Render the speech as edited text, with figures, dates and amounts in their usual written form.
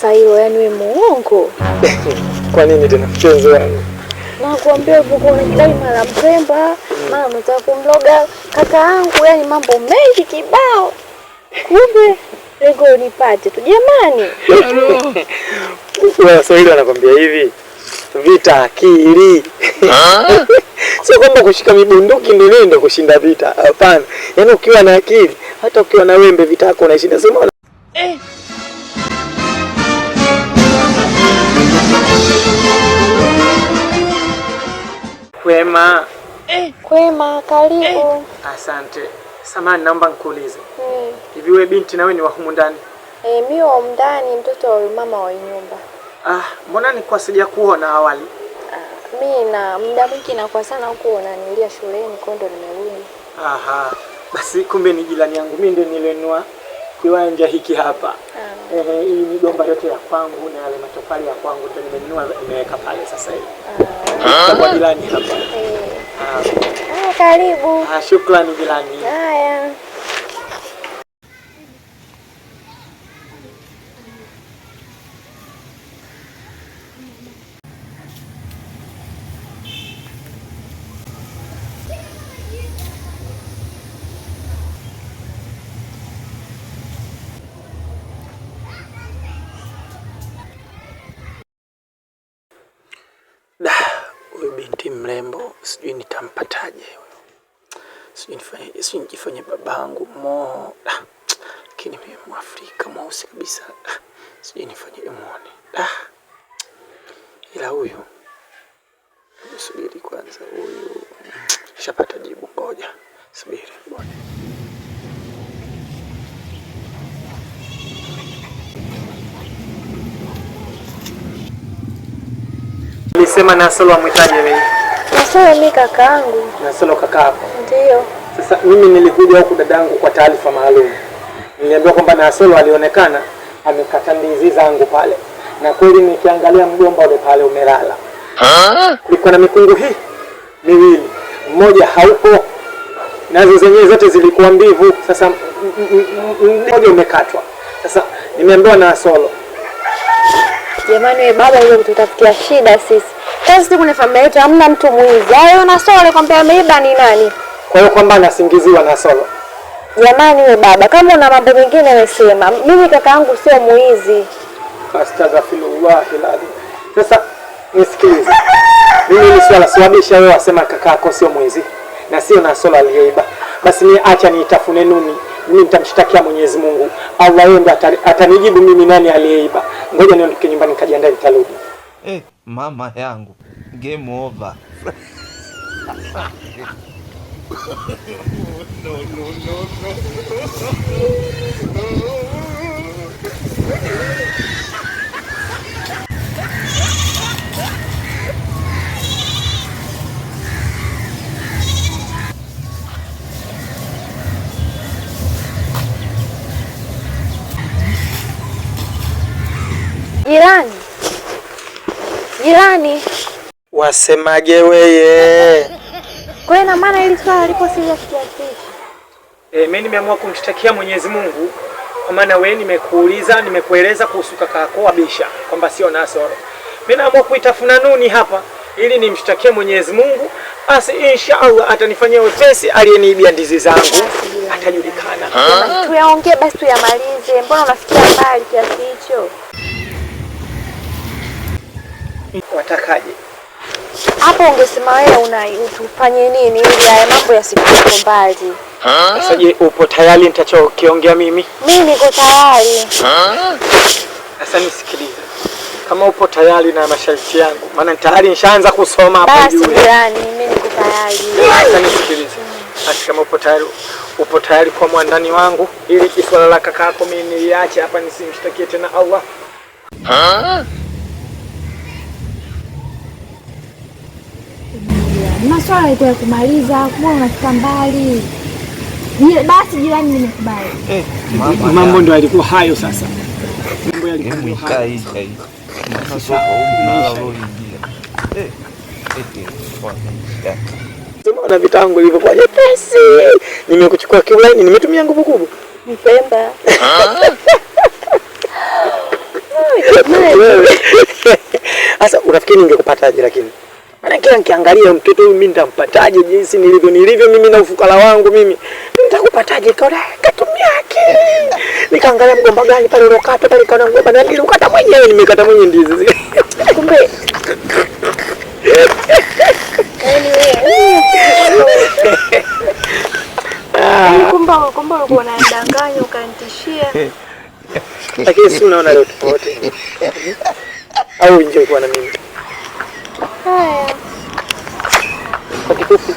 Kosa hilo, yani wewe muongo. Kwa nini tena mpenzi wangu? Nakuambia ulipokuwa unajidai mara Mpemba, mara unataka kumloga kaka yangu, yani mambo mengi kibao. Kumbe lengo nipate tu jamani. Waswahili wanakwambia hivi, vita akili. Sio kwamba kushika mibunduki ndio ndio kushinda vita. Hapana. Yaani ukiwa na akili, hata ukiwa na wembe vita yako unaishinda. Sema eh. Kwema. Kwema, karibu. Asante. Samahani, naomba nikuulize. Hivi wewe binti na wewe ni wa humu ndani? Mimi wa humu ndani, mtoto wa mama wa nyumba. Ah, mbona nilikuwa sijakuona awali? Mi na muda mwingi nakuwa sana huko unanilia shuleni, kwa ndo nimerudi. Aha. Basi kumbe ni jirani yangu. Mimi ndio nilenunua kiwanja hiki hapa. Ehe, hii migomba yote ya kwangu na yale matofali ya kwangu ndio nimenunua nimeweka pale sasa hivi. Kwa jirani hapa. Ah, karibu. Ah, shukrani jirani. Haya. Da, huyu binti mrembo sijui nitampataje huyu. Sijui nifanye, sijui nijifanye babangu mo. Da, lakini mimi Mwafrika mweusi kabisa. Da, sijui nifanye muone. Da. Ila huyu subiri kwanza, huyu shapata jibu, ngoja subiri ngoja. Nilisema Nasolo amhitaji mimi. Nasolo mimi kakaangu. Nasolo kakaako. Ndio. Sasa mimi nilikuja huku dadangu kwa taarifa maalum. Niliambiwa kwamba Nasolo alionekana amekata ndizi zangu pale, na kweli nikiangalia mgomba ule pale umelala. Kulikuwa na mikungu hii miwili, mmoja haupo, nazo zenyewe zote zilikuwa mbivu. Sasa mmoja umekatwa. Sasa nimeambiwa na Nasolo. Jamani wewe baba, yule kututafutia shida sisi. Sasa sisi kwenye familia yetu hamna mtu mwizi. Hayo Nasolo kwamba ameiba ni nani? Kwa hiyo kwamba anasingiziwa Nasolo. Jamani wewe baba, kama una mambo mengine wewe sema. Mimi kaka yangu sio mwizi. Astaghfirullah alazim. Sasa nisikilize. Mimi ni swala siwabisha wewe wasema kakako sio mwizi na sio Nasolo aliyeiba. Basi mimi acha niitafune nuni. Mimi nitamshtakia Mwenyezi Mungu. Allah yeye ndo atanijibu mimi nani aliyeiba. Ngoja niondoke nyumbani nikajiandae nitarudi. Mama yangu, game over. No, no, no, no. Jirani. Jirani. Wasemaje weye? Kwa hiyo ina maana hili swala lipo serious kiasi hichi? Mimi nimeamua kumshtakia Mwenyezi Mungu kwa maana wewe nimekuuliza, nimekueleza kuhusu kaka yako Abisha kwamba sio Nasoro. Mimi naamua kuitafuna nuni hapa ili nimshtakie Mwenyezi Mungu, basi inshallah atanifanyia wepesi, aliyeniibia ndizi zangu atajulikana. Jamani, tuyaongee basi tuyamalize. Mbona unafikia mbali kiasi hicho? Watakaje? Hapo ungesema wewe utufanye nini ili haya mambo yasifike mbali. Sasa je, upo tayari nitachokiongea mimi? Mimi niko tayari. Sasa nisikilize. Kama upo tayari na masharti yangu, maana tayari nishaanza kusoma hapo Basi juu. jirani, mimi niko tayari. Sasa nisikilize. Basi kama upo tayari, upo tayari kwa mwandani wangu ili swala la kakako mimi niliache hapa nisimshtakie tena Allah. Maswala yalikuwa ya kumaliza, mbona unafika mbali? Basi jirani, nimekubali. Mama Mambo ndio yalikuwa hayo sasa. Mambo yalikuwa Hebu ndio hayo. ikaa hii. Maana soko humu nala uloingia. Wameisha. Umeona vita yangu ilivyokuwa nyepesi. Nimekuchukua kiulaini, nimetumia nguvu kubwa. Mpemba. Wewe jamani. Sasa unafikiri ningekupataje lakini? Maana kila nikiangalia mtoto huyu mimi nitampataje jinsi nilivyo mimi na ufukara wangu mimi. Nitakupataje? Kaona katumia akili. Nikaangalia mgomba gani pale ulokata pale, kaona mgomba na niliukata mwenyewe, nimekata mwenyewe ndizi. Kumbe. Yaani wewe. Yaani kumbe ulikuwa unanidanganya ukanitishia. Lakini si unaona leo tofauti. Au enjoy kuwa na mimi. Haya. Kwa kifupi.